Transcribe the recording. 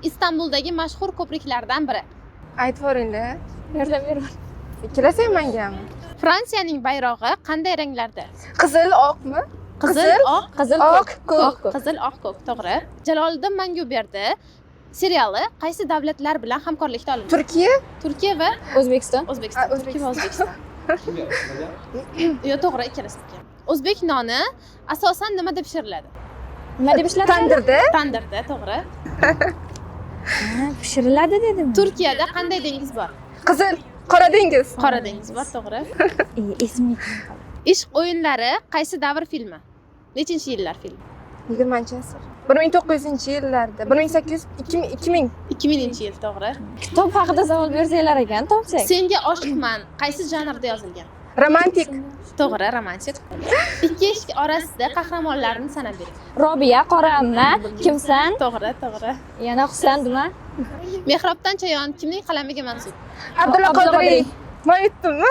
Istanbuldagi mashhur ko'priklardan biri. Aytib yuboringlar. Yordam beraman. Ikkalasi ham mangami? Fransiyaning bayrog'i qanday ranglarda? Qizil, oqmi? Qizil, oq, Qizil, oq, ko'k. Oq, ko'k. Qizil, oq, ko'k, to'g'ri. Jaloliddin Manguberdi seriali qaysi davlatlar bilan hamkorlikda olingan? Turkiya. Turkiya va O'zbekiston. O'zbekiston. A, Turkiya va O'zbekiston. Yo'q, to'g'ri, ikkalasi. O'zbek noni asosan nimada pishiriladi? Nima deb ishlatiladi? Tandirda. Tandirda, to'g'ri. Ha, pishiriladi dedim. Turkiyada qanday dengiz bor? Qizil, Qora dengiz. Qora dengiz bor, to'g'ri. E, esimga kelmay qoldi. Ishq o'yinlari qaysi davr filmi? Nechinchi yillar filmi? 20-asr. 1900-yillarda. 1800, 2000, 2000. 2000-yil, to'g'ri. Kitob haqida savol bersanglar ekan, topsak. Senga oshiqman qaysi janrda yozilgan? Romantik. To'g'ri, romantik. Ikki eshik orasida qahramonlarni sanab bering. Robiya, Qora amma, kimsan? To'g'ri, to'g'ri. Yana Husan nima? Mehrobdan chayon kimning qalamiga mansub? Abdulla Abdulla Qodiriy. Qodiriy. Man yutdimmi?